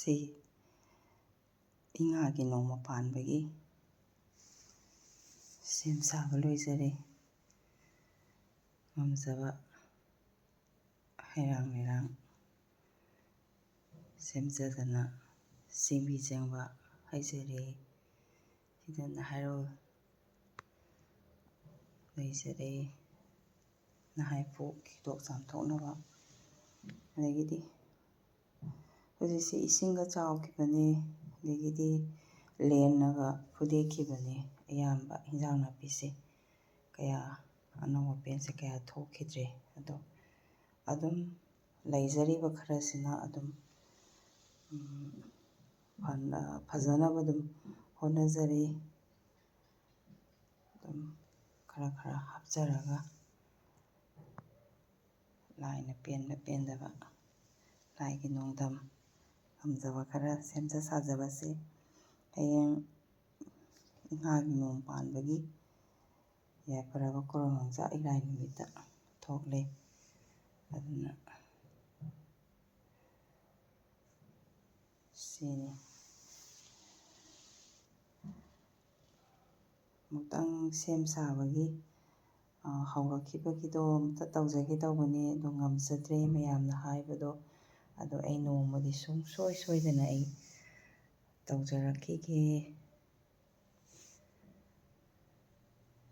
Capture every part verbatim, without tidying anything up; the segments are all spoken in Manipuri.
ꯁꯤ ꯏꯉꯥꯒꯤ ꯅꯣꯡꯃ ꯄꯥꯟꯕꯒꯤ ꯁꯦꯝ ꯁꯥꯕ ꯂꯣꯏꯖꯔꯦ꯫ ꯉꯝꯖꯕ ꯍꯩꯔꯥꯡ ꯂꯩꯔꯥꯡ ꯁꯦꯝꯖꯗꯅ ꯆꯦꯡꯕꯤ ꯆꯦꯡꯕ ꯍꯩꯖꯔꯦ꯫ ꯁꯤꯗꯅ ꯍꯥꯏꯔꯣ ꯂꯩꯖꯔꯦ꯫ ꯅꯍꯥꯏ ꯄꯣꯛ ꯈꯤꯗꯣꯛ ꯆꯥꯝꯊꯣꯛꯅꯕ꯫ ꯑꯗꯒꯤꯗꯤ ꯍꯧꯖꯤꯛꯁꯦ ꯏꯁꯤꯡꯒ ꯆꯥꯎꯈꯤꯕꯅꯦ, ꯑꯗꯒꯤꯗꯤ ꯂꯦꯟꯅꯒ ꯐꯨꯗꯦꯛꯈꯤꯕꯅꯦ꯫ ꯑꯌꯥꯝꯕ ꯏꯟꯖꯥꯡ ꯅꯥꯄꯤꯁꯦ ꯀꯌꯥ, ꯑꯅꯧꯕ ꯄꯦꯟꯁꯦ ꯀꯌꯥ ꯊꯣꯛꯈꯤꯗ꯭ꯔꯦ꯫ ꯑꯗꯣ ꯑꯗꯨꯝ ꯂꯩꯖꯔꯤꯕ ꯈꯔꯁꯤꯅ ꯑꯗꯨꯝ, ꯎꯝ, ꯐꯅ-, ꯐꯖꯅꯕ ꯑꯗꯨꯝ ꯍꯣꯠꯅꯖꯔꯤ꯫ ꯑꯗꯨꯝ ꯈꯔ ꯈꯔ ꯍꯥꯞꯆꯔꯒ ꯂꯥꯏꯅ ꯄꯦꯟꯕ ꯄꯦꯟꯗꯕ, ꯂꯥꯏꯒꯤ ꯅꯣꯡꯗꯝ ꯉꯝꯖꯕ ꯈꯔ ꯁꯦꯝꯖ ꯁꯥꯖꯕꯁꯤ ꯍꯌꯦꯡ ꯏꯉꯥꯒꯤ ꯅꯣꯡ ꯄꯥꯟꯕꯒꯤ ꯌꯥꯏꯐꯔꯕ ꯀꯣꯔꯣꯟ ꯂꯣꯟꯆꯥꯛ ꯏꯔꯥꯏ ꯅꯨꯃꯤꯠꯇ ꯊꯣꯛꯂꯦ꯫ ꯑꯗꯨꯅ ꯁꯤꯅꯤ꯫ ꯑꯃꯨꯛꯇꯪ ꯁꯦꯝ ꯁꯥꯕꯒꯤ, ꯑ, ꯍꯧꯔꯛꯈꯤꯕꯒꯤꯗꯣ ꯑꯝꯇ ꯇꯧꯖꯒꯦ ꯇꯧꯕꯅꯦ, ꯑꯗꯣ ꯉꯝꯖꯗ꯭ꯔꯦ ꯃꯌꯥꯝꯅ ꯍꯥꯏꯕꯗꯣ꯫ ꯑꯗꯣ ꯑꯩ ꯅꯣꯡꯃꯗꯤ ꯁꯨꯡꯁꯣꯏ ꯁꯣꯏꯗꯅ ꯑꯩ ꯇꯧꯖꯔꯛꯈꯤꯒꯦ꯫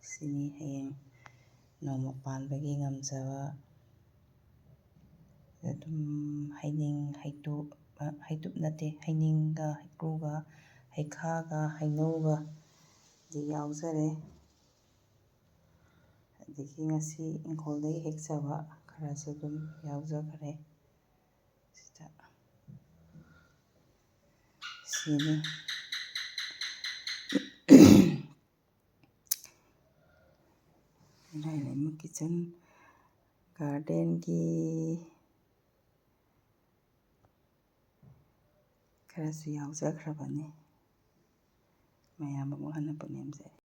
ꯁꯤꯅꯤ ꯍꯌꯦꯡ ꯅꯣꯡꯃ ꯄꯥꯟꯕꯒꯤ ꯉꯝꯖꯕ꯫ ꯑꯗꯨꯝ ꯍꯩꯅꯤꯡ, ꯍꯩꯇꯨꯞ, ꯍꯩꯇꯨꯞ ꯅꯠꯇꯦ, ꯍꯩꯅꯤꯡꯒ, ꯍꯩꯀ꯭ꯔꯨꯒ, ꯍꯩꯈꯥꯒ, ꯍꯩꯅꯧꯒꯗꯤ ꯌꯥꯎꯖꯔꯦ꯫ ꯑꯗꯒꯤ ꯉꯁꯤ ꯏꯪꯈꯣꯜꯗꯒꯤ ꯍꯦꯛꯆꯕ ꯈꯔꯁꯨ ꯑꯗꯨꯝ ꯌꯥꯎꯖꯈ꯭ꯔꯦ꯫ ꯁꯤꯗ ꯁꯤꯅꯤ꯫ ꯏꯔꯥꯏ ꯂꯩꯃ ꯀꯤꯠꯆꯟ ꯒꯥꯔꯗꯦꯟꯒꯤ ꯈꯔꯁꯨ ꯌꯥꯎꯖꯈ꯭ꯔꯕꯅꯤ꯫ ꯃꯌꯥꯝ ꯑꯃꯨꯛ ꯍꯟꯅ ꯄꯨꯅꯦꯝꯖꯔꯤ꯫